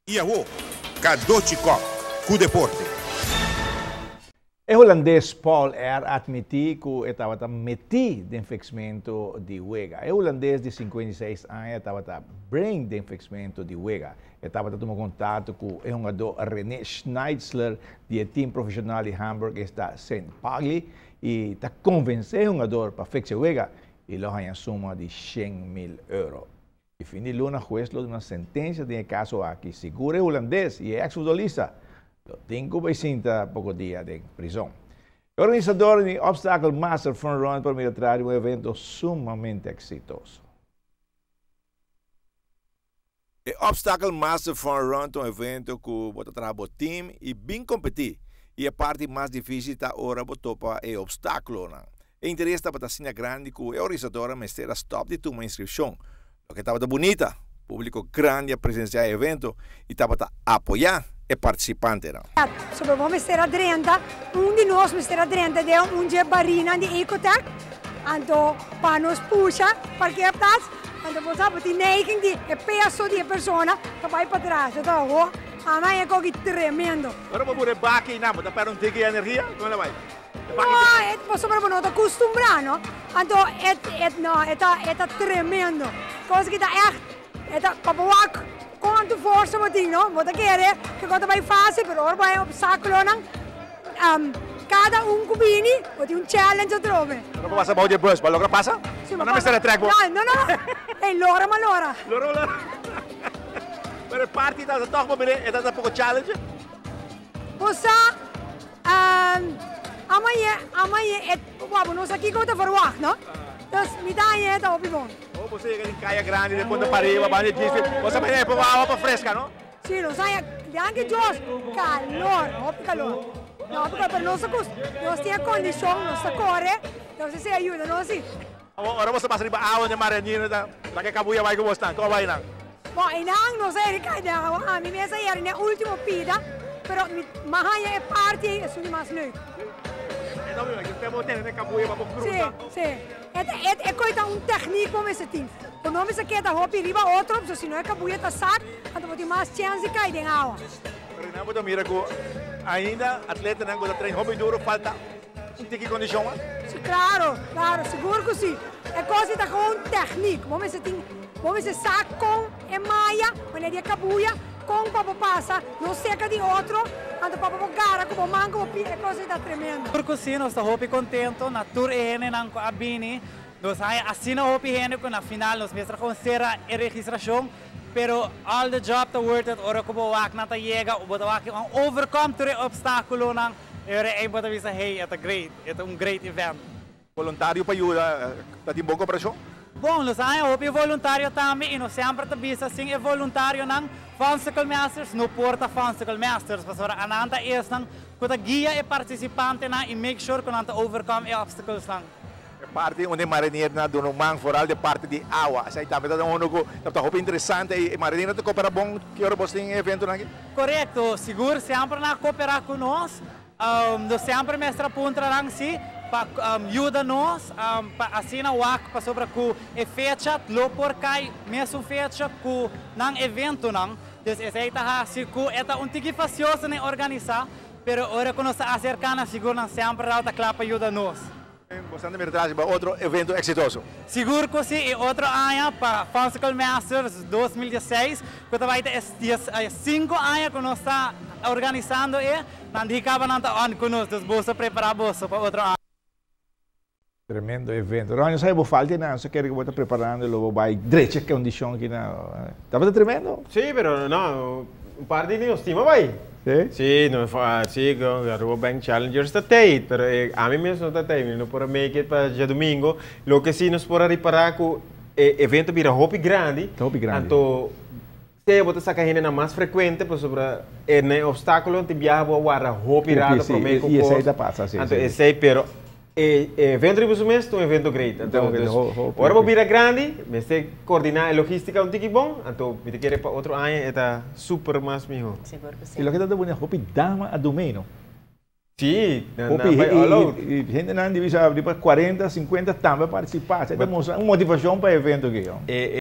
I awo, Cadochi Kock ku deporte. E hulandes Paul R. a atmití ku e tabata metí den fiksmentu di wega. E hulandes di 56 aña tabata bring den fiksmentu di wega. E tabata tuma kontakto ku e hungadó René Schnitzler di e tim profeshonal di Hamburg esta Saint Pauli i ta konvensé e hungador pa fiks e wega i lo haña suma di 100,000 euro. E fin di luna hues lo duna sentensia den e kaso aki, sigur e hulandes i e eks futbolista lo tin ku bai sinta poko dia den prizon. E organisador di Obstacle Master Fun Run por mira tras di un evento sumamente eksitoso. E Obstacle Master Fun Run ta un evento ku bo ta traha bo tim i bin kompetí, i e parti mas difísil ta ora bo topa e opstákulonan. E interes tabata asina grandi ku e organisadornan mester a stòp di tuma inskripshon. Loke tabata bunita, públiko grandi a presensiá e evento i tabata apoyá e partisipantenan. Sobre bo mester a drenta, un di nos mester a drenta den un dje barinan di Ecotec, anto pa nos pusha parkeerplaats, anto bo sa bo tin neiging di e peso di e persona ta bai patras, ta ho, ama e koki tremendo. Ora bo bura e baki einan, bo ta pèrdè un tiki di energia? Kon la bai? No, e pasobra bo no ta kustumbrá, no? Anto e e no, e ta e ta tremendo. Kos ki ta ègt, e ta pa bo wak kuantu forsa bo tin, no? Bo ta kere ku e ta bai fásil, pero ora bo haña opstákulonan, kada un ku bini, bo tin un challenge atrobe. Ora bo pasa bou di e bus, bo a logra pasa? Sí, bo no mester a trèk bo? No, no, no. Ey, lora ma lora. Lora ma lora. Pero e parti ta tòg bo mira e ta poko challenge? Bo sa. Amaye, amaye e wou no sa kiko ta verwacht, no? Dus mi ta haña e ta hopi bon. Oh, boso yega den kaya grandi den Punta Pariba, banda di Gispi, boso a mira e poko awa pa freska, no? Si, nos haña, danki Dios, kalor, hopi kalor. No, hopi kalor, pero nos ta kus, nos tin e kondishon, nos ta kore, nos esei a yuda nos si. Awor, ora boso pasa riba awa den Marianino ta laga e kabuya bai ku bos nan, kon a bai nan? Bon, einan nos a yega kai den awa, ami mes a yega den e ultimo pida, pero mi mas haña e parti ei esun di mas leuk. E ta obvio, te bo tene den kabuya pa bo krusa. Si, si. E ta, e, e koi ta un teknik bo mester tin. Bo no mester keda hopi riba otro, pasobra si no e kabuya ta sak, anto bo tin mas chèns di kai den awa. Pero einan bo ta mira ku ainda atletanan ku ta train hopi duro falta Un tiki kondishon a? Si, klaro, klaro, sigur ku si. E kos ei ta gewoon tèknik. Bo mester tin, bo mester sa kon e maya, wanneer di e kabuya, kon pa bo pasa, no seka di otro, anto pa bo por gara ku bo man ku bo pia, e kos ei ta tremendo. Tur ku si, nos ta hopi kontento na tur e hendenan ku a bini. Nos haña asina hopi hende ku na final nos mester gewoon sera e registrashon, pero all the job ta worth it ora ku bo wak nan ta yega, bo ta wak nan overcome tur e opstakulonan. E ora ei bo ta bisa, hey, e ta great, e ta un great event. Voluntario pa yuda ta tin bon koperashon? Bon, nos a haña hopi voluntario tambe i nos semper ta bisa sin e voluntarionan Funsicle Masters no por ta Funsicle Masters pasobra anan ta esnan ku ta guia e partisipantenan i make sure ku nan ta overcome e obstaclesnan. E parti unda e mariniernan a duna un man, foral di e parti di awa. Esei tambe ta unu ku tabata hopi interesante i e mariniernan ta koperá bon ki ora bos tin e eventonan aki? Korekto, sigur semper nan a koperá ku nos. Nos semper mester a puntra nan si pa yuda nos pa asina wak pasobra ku e fecha lo por kai mesun fecha ku nan eventonan. Dus esei ta hasi ku e ta un tiki fasioso na e organisá, pero ora ku nos ta aserká nan sigur nan semper ta kla pa yuda nos. Bosnan ta mira tras riba otro evento exitoso. Sigur cu si, e otro aña pa Funsicle Masters 2016, cu ta bay ta e 5 aña cu nos ta organisando e, nan di caba nan ta on cu nos, dus boso prepara boso pa otro aña. Tremendo evento. Ronnie, sa bo falta nan, so kere cu bo ta preparando lo bo bay drecha condicion aki na. Tabata tremendo. Sí, pero no, un par di nos team a bay. Sí? Sí, no, sí, Aruba Bank Challengers ta tey, pero ami mes no ta tey, mi no por a make it pa djadumingo. Loke sí nos por a ripará ku e evento bira hopi grandi. Ta hopi grandi. Anto sea bo ta saka hendenan mas frekuente pasobra e na e opstákulo tin biaha bo a warda hopi rato promé ku kos. I esei ta pasa, sí. Anto esei, pero E evento riba su mes ta un evento great. Anto, dus, ora bo bira grandi, mester coordina e logistica un tiki bon, anto mi ta kere pa otro aña e ta super mas miho. Sigur cu si. Y loke ta ta buni hopi dama a dumei no. Si, nan nan bai all out. Y hendenan di bisa riba 40, 50 tambe a participa. Esei ta mustra un motivacion pa e evento aki. E.